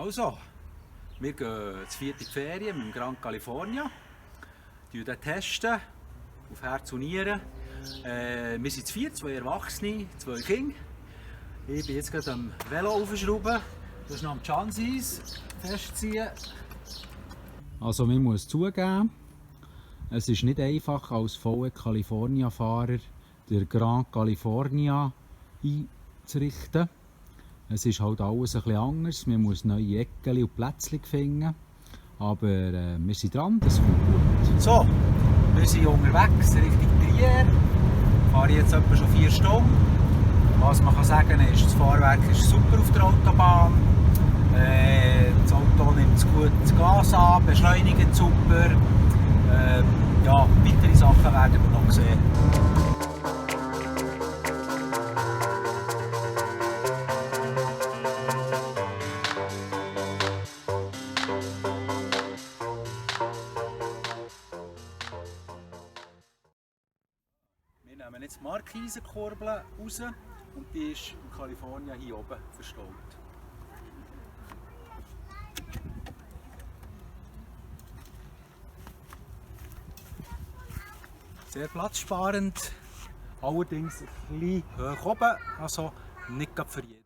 Also, wir gehen zur 4. Ferien mit dem Gran California. Wir testen auf Herz und Nieren. Wir sind zu 4, 2 Erwachsene, 2 Kinder. Ich bin jetzt gerade am Velo aufschrauben. Das ist noch am Chansis festziehen. Also, man muss zugeben, es ist nicht einfach als VW California-Fahrer den Gran California einzurichten. Es ist halt alles ein bisschen anders. Man muss neue Ecken und Plätzchen finden. Aber wir sind dran, das kommt gut. So, wir sind unterwegs Richtung Trier. Ich fahre jetzt etwa schon 4 Stunden. Was man kann sagen ist, das Fahrwerk ist super auf der Autobahn. Das Auto nimmt gut das Gas an, beschleunigt super. Ja, weitere Sachen werden wir noch sehen. Wir nehmen jetzt die Markisen-Kurbel raus und die ist in Kalifornien hier oben verstaut. Sehr platzsparend, allerdings ein bisschen hoch oben, also nicht gerade für jeden.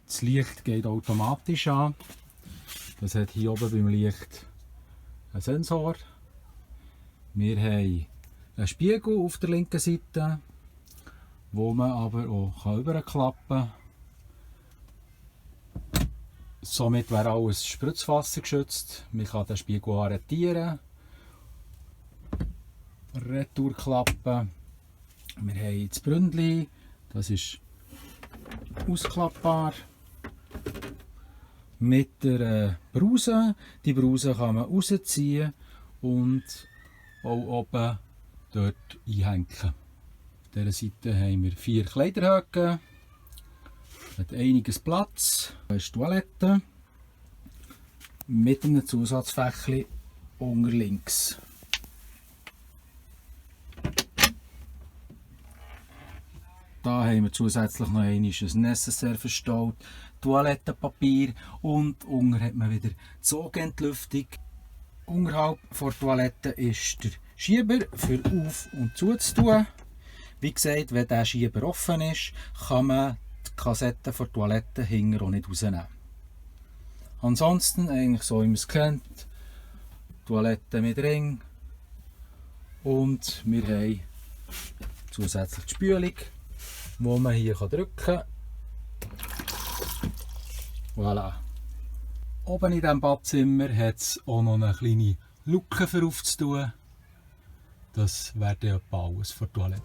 Das Licht geht automatisch an. Das hat hier oben beim Licht einen Sensor. Wir haben einen Spiegel auf der linken Seite, wo man aber auch überklappen kann. Somit wäre alles Spritzwasser geschützt. Man kann den Spiegel arretieren, Retourklappen. Wir haben das Bründli, das ist ausklappbar. Mit der Brause. Die Brause kann man rausziehen und auch oben dort einhängen. Auf dieser Seite haben wir 4 Kleiderhöcke. Hat einiges Platz. Da ist die Toilette mit einem Zusatzfächchen unter links. Da haben wir zusätzlich noch ein Necessaire verstaut, Toilettenpapier und unten hat man wieder die Sogentlüftung. Unterhalb der Toilette ist der Schieber für auf- und zuzutun. Wie gesagt, wenn der Schieber offen ist, kann man die Kassette der Toilette hinten auch nicht rausnehmen. Ansonsten eigentlich so wie man es kennt, Toilette mit Ring und wir haben zusätzlich die Spülung, wo man hier drücken kann. Voilà. Oben in diesem Badzimmer hat es auch noch eine kleine Luke für aufzutun. Das wäre etwa alles für die Toilette.